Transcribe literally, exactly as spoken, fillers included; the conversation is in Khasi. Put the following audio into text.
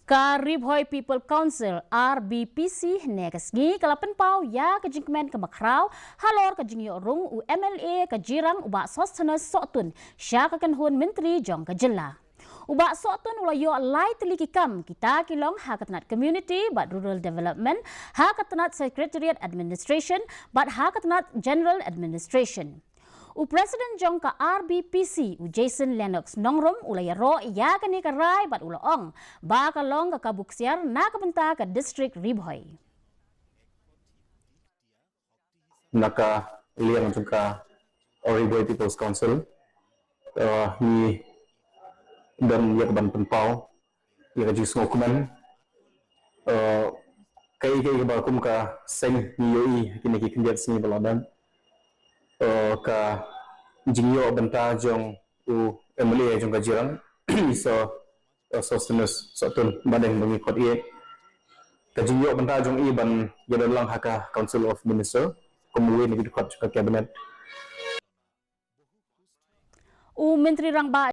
Ka Ri Bhoi People Council, R B P C, hynne ka sngi ka la pynpaw ïa ka jingkmen kaba khraw halor ka jingïoh rung u M L A ka Jirang, u Bah Sosthenes Sohtun, sha ka kynhun myntri jong ka jylla. U Bah Sohtun u la ïoh lai tylli ki kam, kita ki long ha ka tnat Community bad Rural Development, ha ka tnat Secretariat Administration bad ha ka tnat General Administration. U President jong ka R B P C, u Jason Lennox Nongrum, u la ïaroh ïa kane ka rai bad u la ong ba ka long ka kabu ksiar na ka bynta ka District Ri Bhoi. Na ka liang jong ka Ri Bhoi People's Council, uh, ngi don ïa ka ban pynpaw ïa ka jingsngewkmen, uh, kaei kaei kaba kum ka seng ngi ïohi ha kine ki khyndiat sngi ba la dep, uh, ka jingïoh bynta jong u M L A jong ka Jirang, i Sir, uh, Sosthenes Sohtun, ba dang ba ngi khot ïa ka jingïoh bynta jong i ban ïadon lang ha ka Council of Minister kum uwei na ki dkhot jong ka Cabinet. U Myntri Rangbah